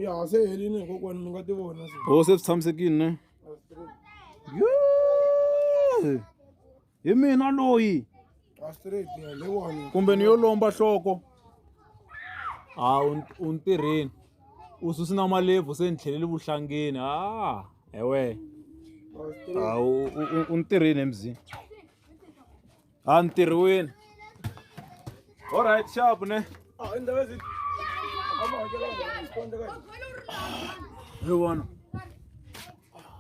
Ya se helini kokwani mi nga ti vona se. Oh se swi tshamisekile ne? Yeah. Hi mina loyi. A straight ya leyiwani. Kumbe ni yo lomba nhloko. Ha u ntirheni. U susi na malebvu se ni tlhelele vuhlangeni. Ah, ewe. Ah, u ntirheni mzi. A ntirhiweni. All right, sharp ne. Ah, indaba ezithi amahakela sikonde ka. Lewana.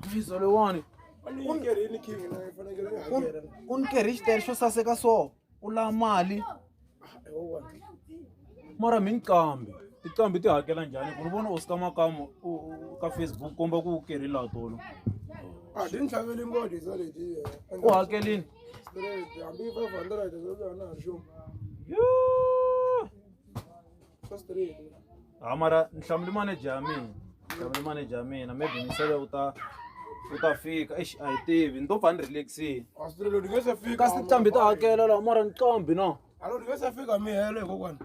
Mbizo lewani. Ani king na fanekele yi hakela. U ni kerhi xitele xo saseka so. U lava mali. Mara mi nqambi. Tinqambi ti hakela njhani? Ku ni vona Oscar Makamu ka Facebook komba ku u kerhi laha tolo. A ti ntlhaveli ngodi za leti. U hakelini? Straight hambi 500 zo ya na sure. Yoo. Swa straight. Ha mara nhlamulo manager ya mina. Nhlamulo manager ya mina maybe miseve u ta fika. Eish a hi tivi ni to pfa ni relaxile. A straight loko nge se fika. Kasi tinqambi ta hakela laha mara nqambi no. A loko nge se fika mi helo hikokwani.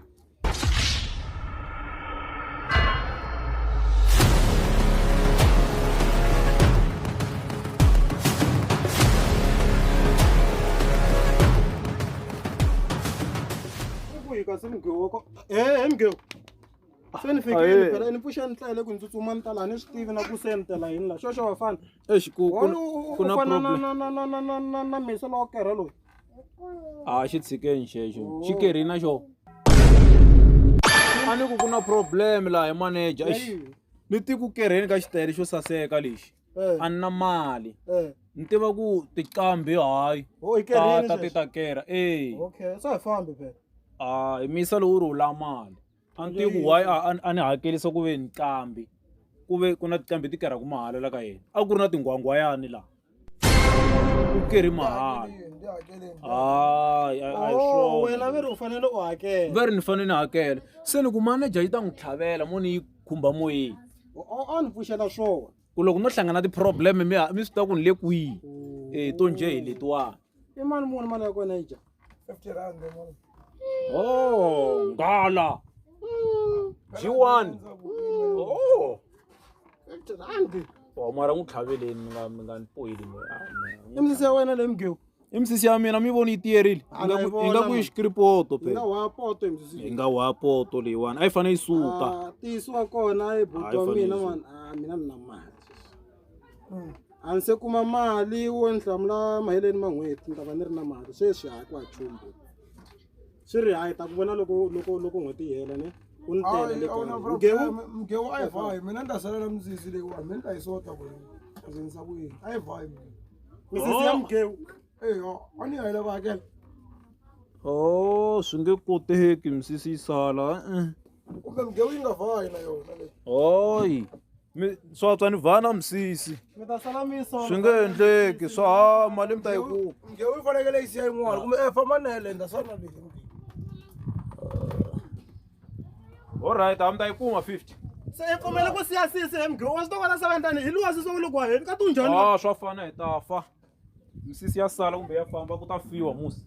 Kasi mughewu wa e mughewu se ni fikile phela ni pfuxa ni tlele ku ni tsutsuma ni tala ni swi tivi na ku se ni tela yini la xo xo wa fana Eish ku ku na fana problem. na na na na na na na misa lowo kerha loyi. A xi tshikeni xexo. Xi kerhini na xo. A ni ku ku na problem laha hi manager. Eish. Ni ti ku kerheni ka xitayele xo saseka lexi. A ni na mali. Ni tiva ku tiqambi hayi. Oh, i kerhini Ta ta ti sweswo? ta kerha. E. Okay, se a hi fambi phela. A hi misa lowu ri wu la mali. A ni tivi ku why a ni hakelisa ku ve nqambi ku ve ku na tinqambi ti kerhaku mahala la ka yena. A ku ri na tinghwangwayani la. U kerhi mahala. Hayi a hi Oh, swona. wena ve ri u fanele u hakela. Va ri ni fanele ni hakela. Se ni ku manager yi ta n'wi tlhavela mo ni yi khumba moyeni. A ni pfuxela swona. Ku loko no hlangana na ti-problem mi swi tiva ku ni le kwihi. E to njhe hi letiwani. I mali muni mali ya kona yi dya? 50 rand mani. Oh, ngala. G1. Oh. 50 rand. Oh, mara n'wi tlhaveleni mi nga ni poyili mi. I misisi ya wena leyi mughewu. I misisi ya mina mi voni yi tiyerile. A na yi Yi nga vona, ku i man. xikiripoto Yi nga phela. wa poto hi misisi Yi leyi. nga wa poto leyiwani. A yi fanele yi suka. Ah, ntiyiso wa kona i A buti yi wa fanele mina yi man. Ah, mina ni na mali. A ni se kuma mali wo ni hlamula maheleni ma n'hweti ni ta va ni ri na mali sweswi hayi ku ha nchumu. Swi ri hayi ta ku vona loko loko loko n'hweti yi hela ne u ni tele le kaya. Mughewu Mughewu a yi vhayi mina ni ta salela misisi leyiwani mina ni ta yi sota ku ndzi ndzi ku yini a yi vhayi mughewu. Misisi ya mughewu. Eya a ni ya yi lava hakela. Oh, swi nge koteki misisi yi sala. Eh. Kumbe mughewu yi nga vhayi na yona leyi. Hoyi. Mi swa tswa ni vhana misisi. Mi ta sala mi sola. Swi nge endleki swa ha mali mi ta yi kuma. Mughewu yi fanekele yi siya yin'wana kumbe e famba na yele ni ta sala na leyi. Alright, a mi ta yi kuma 50. Se i pfumele ku siya sisi he mughewu wa swi tiva na seven hi luwa sisi wa le ku haheni ka tunjhani. Ah, swa fana hi ta fa. Misisi ya sala kumbe ya famba ku ta fiwa musi.